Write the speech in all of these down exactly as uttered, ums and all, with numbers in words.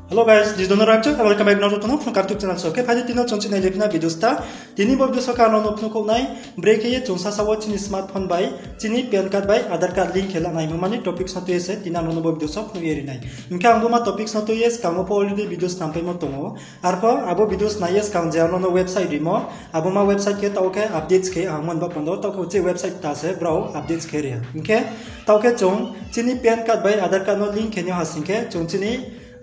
Hello guys, this is Dono Rangchak, and welcome back to another Dono from Kartuk channel. So, khe phai di tini chung chini nai le phina video sta. Tini bo video so khe ang no phnuh khouh nai, brekhe ye chung sasa wo chini smartphone bai, chini PAN card bai Aadhaar card link khe la nai hingmo mani topic no tui ye se tini ang no bo video so phnuh ye ri nai. Hing khe ang bo ma topic no tui ye skang wo pho already video snam paimo tong ou. Arpho abo video snai ye skang je ang no website rimo, abo ma website khe taoh khe updates khe ang mon ba panda wo, taoh khe chini website ta se brao updates khe ri ha. Hing khe taoh khe chung chini PAN card bai Aadhaar card no link khe ni ha sing khe chung chini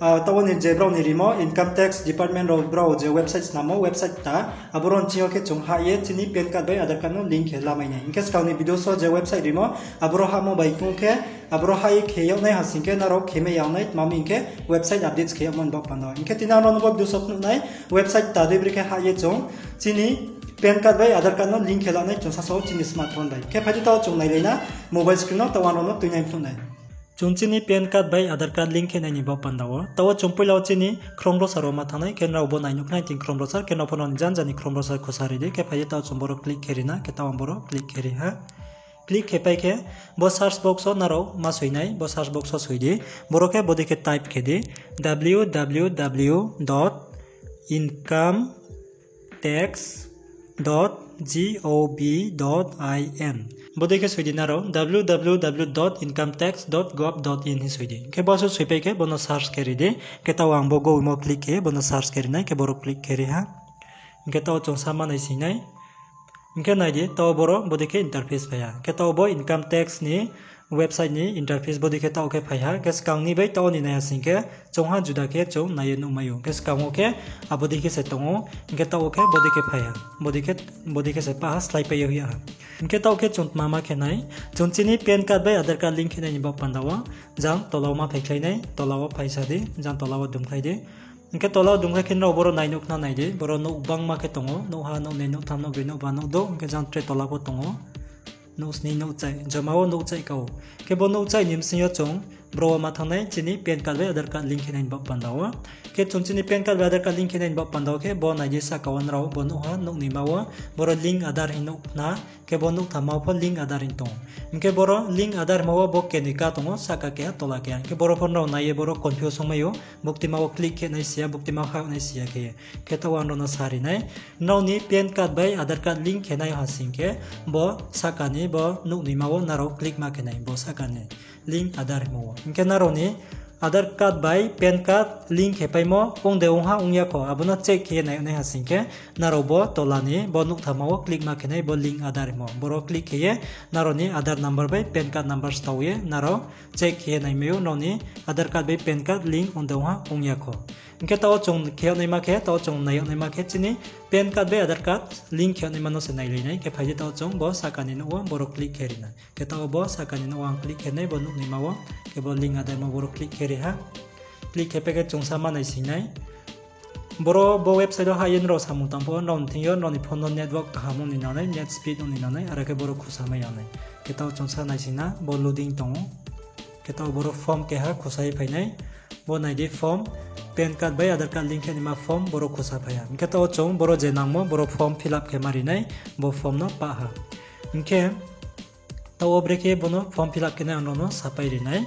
taoh wo ni je brao ni rimo income tax department rao brao je website snamo website ta, abo ro ni ching yo khe chung hah ye chini PAN card bai Aadhaar card no link khe lamai nai. Hing khe skang ni video so je website rimo, abo ro hahmo bai kong khe, abo ro hah ye khe yag nai ha sing khe nrao khe mai yag nai, tma hing khe website updates khe yagmo ni baoh panda wo. Hing khe tini ang no bo video so phnuh nai, website ta dei brekhe hah ye chung chini PAN card bai Aadhaar card no link khe la nai chung sasa wo chini smartphone bai. Khe phai di taoh chung nailai na, mobile screen no taoh ang no tuinai phnuh nai. Chung chini PAN card bai Aadhaar card link khe nai ni baoh panda wo. Taoh wo chung poila wo chini Chrome browser wo ma thanng nai, khe nrao bo nai nuh khnai tini Chrome browser, khe nrao pho nrao ni janja ni Chrome browser khusa ri di, khe phai di taoh chung boro click khe ri na, khe taoh ang boro click khe ri ha. Click khe pai khe, bo search box wo nrao ma soi nai, bo search box wo soi di, boro khe bodei khe type khe di, W W W dot income tax dot G O V dot I N. Bodei khe soi di nrao, W W W dot income tax dot gov dot in hing soi di. Khe bo so soi pai khe, bo no search khe ri di. Khe taoh ang bo Google mo click khe, bo no search khe ri nai, khe boro click khe ri ha. Hing khe taoh chung sa ma nai sing nai. Hing khe nai di, taoh boro bodei khe interface phai ha. Khe taoh bo income tax ni website ni interface bodei khe taoh khe phai ha. Khe skang ni bai taoh ni nai ha sing khe, chung ha juda khe chung nai ye nuhmai ou. Khe skang wo khe abo dei khe se tong ou. Hing khe taoh wo khe bodei khe phai ha. Bodei khe, bodei khe se pah ha, slái pai ye hoih ya ha. Hing khe taoh khe chung tma ma khe nai. Chung chini PAN card bai Aadhaar card link khe nai ni baoh panda wo. Jang tola wo ma phaikhlai nai, tola wo phaisa di, jang tola wo dumkhlai di. Hing khe tola wo dumkhlai khe nrao boro nai nuh khna nai di, boro nouh gbangma khe tong ou, nouh ha, nouh nei, nouh tham, nouh broi, nouh ba, nouh douh, hing khe jang tre tola pho tong ou. Nouh sni, nouh chai, joma wo nouh chai ka ou. Khe bo nouh chai ni bsing yo chung, boro wo ma thanng nai, chini PAN card bai Aadhaar card link khe nai ni baoh panda wo. Khe chung chini PAN card bai Aadhaar card link khe nai ni baoh panda wo khe, bo nai di sahka wo nrao, bo nouh ha, nouh nima wo, boro link Aadhaar hing nuh khna, khe bo nouh thamma wo pho link Aadhaar hing tong ou. Hing khe boro link Aadhaar hingmo wo bo kenoi ka tong ou, sahka keha, tola keha. Hing khe boro pho nrao nai ye boro confuse ong mai ou, buktima wo click khe nai si ya, buktima wo hah nai si ya khe. Khe taoh ang nrao no sa ri nai. Nrao ni PAN card bai Aadhaar card link khe nai ha sing khe, bo sahka ni bo nouh nima wo nrao click ma khe nai, bo sahka ni link Aadhaar hingmo wo. Hing khe nrao ni Aadhaar card bai PAN card link khe paimo ong de ong ha ong ya kho, abo no check khe ye nai nai ha sing khe, nrao bo tola ni bo nouh thamma wo click ma khe nai, bo link Aadhaar hingmo. Boro click khe ye nrao ni Aadhaar number bai PAN card number stao ye nrao check khe ye naimai ou, nrao ni Aadhaar card bai PAN card link ong de ong ha ong ya kho. Hing khe taoh chung khe yag naima khe, taoh chung nai yag naima khe, chini PAN card bai Aadhaar card link khe yag naima no se nailai nai. Khe phai di taoh chung bo sahka ni nouh wo boro click khe ri nai. Khe taoh bo sahka ni nouh wo ang click khe nai, bo nouh nima wo. Khe bo link Aadhaar mo boro click khe ri ha. Click khe pai khe chung sa ma nai sing nai. Boro bo website wo hah ye nrao samung tang pho, nrao ni thing yo, nrao ni phone no network kaham ong ni nang nai, net speed ong ni nang nai, aro khe boro khusa mai ya nai. Khe taoh chung sa nai sing na, bo loading tong ou. Khe taoh boro form keha khusa ye phai nai. Bo nai di form, PAN card bai Aadhaar card link khe naima form boro khusa phai ha. Hing khe taoh chung boro je nangmo boro form fill up khe ma ri nai, bo form no pah ha. Hing khe taoh wo brekhe bo no form fill up khe nai ang nrao no sapai ri nai.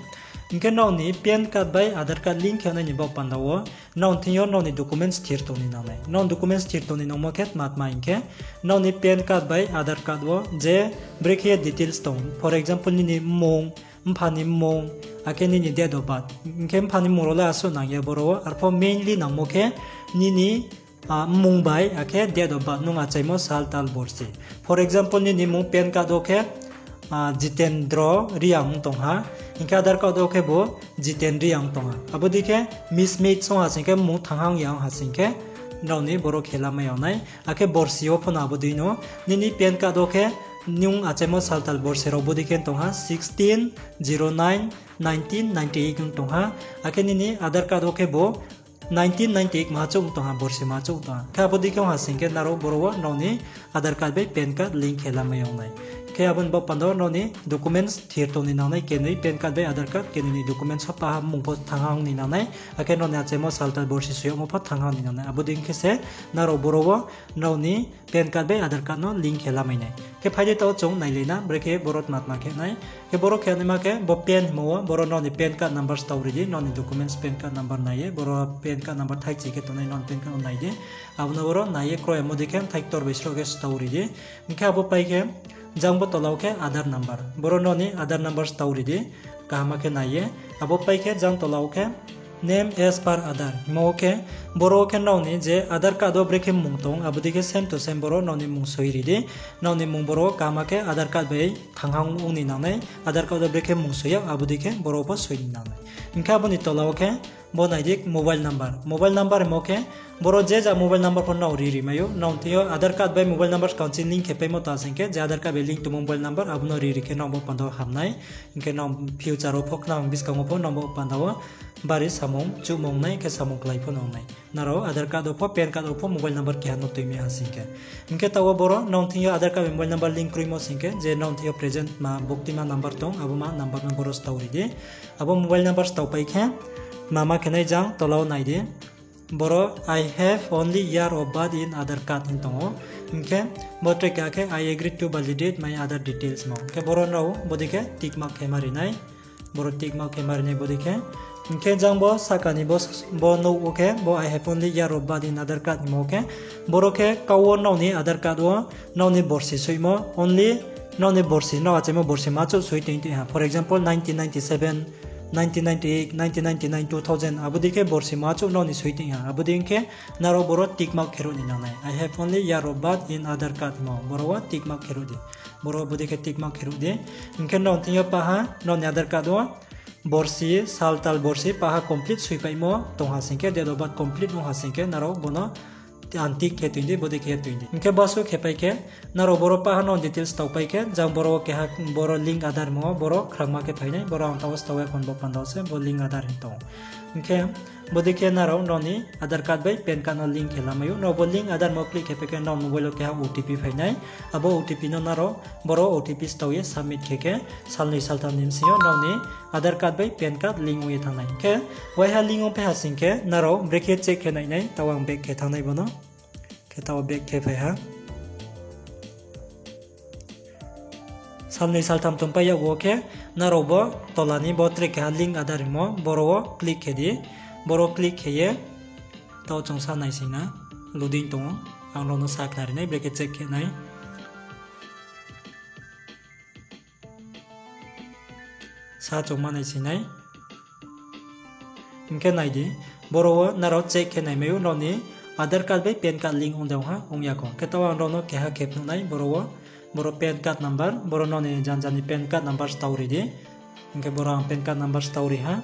Hing khe nrao ni PAN card bai Aadhaar card link khe nai ni baoh panda wo, nrao ni thing yo nrao ni documents thir tong ni nang nai. Nrao ni documents thir tong ni nangmo khe tma tma hing khe, nrao ni PAN card bai Aadhaar card wo je brekhe ye details tong, for example, nini mmung, mpha ni mmung, akhe nini date of birth. Hing khe mpha ni mmung rao le asuh nang ya boro wo, arpho mainly nangmo khe nini mmung bai akhe date of birth, nung achaimo sal tal borsi. For example, nini mmung PAN card wo khe Jitendra Reang ong tong ha, hing khe Aadhaar card wo khe bo Jiten Reang ong tong ha. Abo dei khe mismatch ong ha sing khe, mmung thanghang ya ong ha sing khe, nrao ni boro khe lamai yag nai. Akhe borsi wo pho no abo dei no, nini PAN card wo khe nung achaimo sal tal borsi rao bodei khe ong tong ha, sixteen zero nine nineteen ninety eight ong tong ha. Akhe nini Aadhaar card wo khe bo nineteen ninety eight maha chouh ong tong ha, borsi maha chouh ong tong ha. Khe abo dei khe ong ha sing khe, nrao boro wo nrao ni Aadhaar card bai PAN card link khe lamai yag nai. Khe abo ni baoh panda wo nrao ni documents thir tong ni nangnai, kenoi PAN card bai Aadhaar card, kenoi ni documents pho paha mung pho thanng ha ong ni nangnai, akhe nrao ni achaimo saltal borsi soi yagmo pho thanng ha ong ni nangnai. Abo dei khe se nrao boro wo nrao ni PAN card bai Aadhaar card no link khe lamai nai. Khe phai di taoh chung nailai na, brekhe boro tma tma khe nai. Khe boro khe naima khe bo PAN hingmo wo boro nrao ni PAN card number stao ri di, nrao ni documents PAN card number nai ye, boro PAN card number thaichi khe tongnai nrao ni PAN card no nai di. Abo no boro nai ye kroi yamo dei khe thai ktor bai sroh khe stao ri di. Hing khe abo pai khe jang bo tola wo khe Aadhaar number. Boro nrao ni Aadhaar number stao ri di, kaham khe nai ye. Abo pai khe jang tola wo khe name as per Aadhaar hingmo wo khe, boro wo khe nrao ni je Aadhaar card wo brekhe mung tong, abo dei khe same to same boro nrao ni mung soi ri di. Nrao ni mung boro wo kaham khe Aadhaar card bai thanng ha ong ni nangnai, Aadhaar card wo brekhe mung soi ya, abo dei khe boro pho soi ni nangnai. Hing khe abo ni tola wo khe bo nai di mobile number. Mobile number hingmo khe, boro je ja mobile number pho nrao ri ri mai ou, nrao thing yo Aadhaar card bai mobile number skang chini link khe paimo ta sing khe, je Aadhaar card bai link tongmo mobile number, abo no ri ri khe nrao bo panda wo ham nai. Hing khe nrao future wo pho khnang buskang wo pho nrao bo panda wo bari samung chuhmo ong nai, khe samung klái pho no ong nai. Nrao Aadhaar card wo pho, PAN card wo pho mobile number keha no tuimai ha sing khe. Hing khe taoh wo boro nrao thing yo Aadhaar card bai mobile number link kroimo sing khe, je nrao thing yo present ma buktima number tong, abo ma number no boro stao ri di. Abo mobile number stao pai khe, mama khe nai jang tola wo nai di. Boro I have only year of birth in Aadhaar card hing tong ou. Hing khe bo tre keha khe I agree to validate my other details hingmo. Hing khe boro nrao bodei khe tick mark khe ma ri nai. Boro tick mark khe ma ri nai bodei khe. Hing khe jang bo sahka ni bo, bo nouh wo khe bo I have only year of birth in Aadhaar card hingmo khe, boro khe kau wo nrao ni Aadhaar card wo nrao ni borsi soimo, only nrao ni borsi, nrao achaimo borsi ma chouh soi tong tong ha. For example, nineteen ninety-seven, nineteen ninety-eight, nineteen ninety-nine, two thousand, abo dei khe borsi ma chouh nrao ni soi tong ha. Abo dei khe nrao boro tick mark khe ruh ni nangnai. I have only year of birth in Aadhaar card hingmo, boro wo tick mark khe ruh di. Boro bodei khe tick mark khe ruh di. Hing khe nrao thing yo paha nrao ni Aadhaar card wo borsi, saltal borsi paha complete soipaimo tong ha sing khe, date of birth complete ong ha sing khe, nrao bo no untick khe toing di, bodei khe toing di. Hing khe basu khe pai khe, nrao boro paha nrao details stao pai khe, jang boro wo keha, boro link Aadhaar hingmo, boro khrangma khe phai nai, boro ang taoh wo stao ya khon bo panda wo se, bo link Aadhaar hing tong ou. Hing khe bodei khe nrao nrao ni Aadhaar card bai PAN card no link khe lamai ou, nrao bo link Aadhaar mo click khe pai khe nrao mobile wo keha O T P phai nai, abo O T P no nrao boro O T P stao ye submit khe khe, salnoi saltham ni bsing yo nrao ni Aadhaar card bai PAN card link ong ye thanng nai. Hing khe waiha link ong pai ha sing khe, nrao brekhe check khe nai nai, taoh ang back khe thanng nai bo no. Khe taoh wo back khe phai ha. Salnoi saltham tongpai yag wo khe, nrao bo tola ni bo tre keha link Aadhaar hingmo, boro wo click khe di. Boro click khe ye, taoh chung sa naising na, loading tong ou, ang nrao no sa khnari nai, brekhe check khe nai. Sa chung ma naising nai. Hing khe nai di, boro wo nrao check khe naimai ou, nrao ni Aadhaar card bai PAN card link ong de ong ha, ong ya kho. Khe taoh ang nrao no keha khe phnuh nai, boro wo, boro PAN card number, boro nrao ni janja ni PAN card number stao ri di. Hing khe boro ang PAN card number stao ri ha.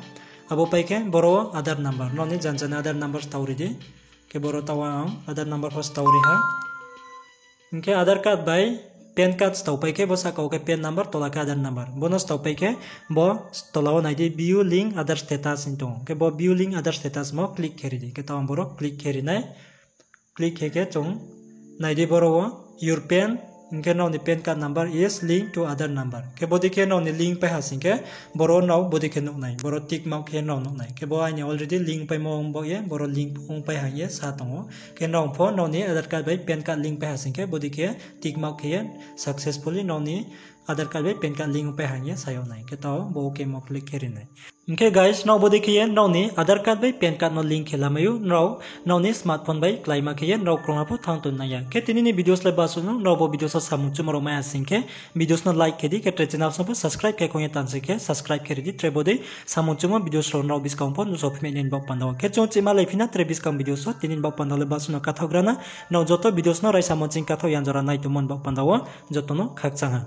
Abo pai khe boro wo Aadhaar number, nrao ni janja ni Aadhaar number stao ri di. Khe boro taoh ang Aadhaar number pho stao ri ha. Hing khe Aadhaar card bai PAN card stao pai khe bo sahka wo khe PAN number, tola khe Aadhaar number. Bo no stao pai khe bo tola wo nai di view link Aadhaar status hing tong ou. Khe bo view link Aadhaar status mo click khe ri di. Khe taoh ang boro click khe ri nai. Click khe khe chung nai di boro wo your PAN, hing khe nrao ni PAN card number is linked to Aadhaar number. Khe bodei khe nrao ni link pai ha sing khe, boro nrao bodei khe nuh nai. Boro tick mark khe nrao nuh nai. Khe bo aini already link paimo ong baoh ye, boro link ong pai ha hing ye sa tong ou. Khe nrao pho nrao ni Aadhaar card bai PAN card link pai ha sing khe, bodei khe tick mark khe ye successfully nrao ni Aadhaar card bai PAN card link pai ha hing ye sa yag nai. Khe taoh bo okay mo click khe ri nai. Hing khe guys, nrao bodei khe ye nrao ni Aadhaar card bai PAN card no link khe lamai ou, nrao, nrao ni smartphone bai kláima khe ye nrao krungha pho thanng tong nai ya. Khe tini ni videos le basu no, nrao bo videos wo samung chumo rao mai ha sing khe, videos no like khe di, khe tre channels no pho subscribe khe khong ye tansi khe subscribe khe ri di, tre bodei samung chumo videos rao nrao buskang pho nuhsao phimai nai ni baoh panda wo. Khe chung chima lai phi na tre buskang videos wo, tini ni baoh panda le basu no kathaoh gra na, nrao joto videos no raisa mo ching kathaoh yang jora nai tongmo ni baoh panda wo, joto no khakchang ha.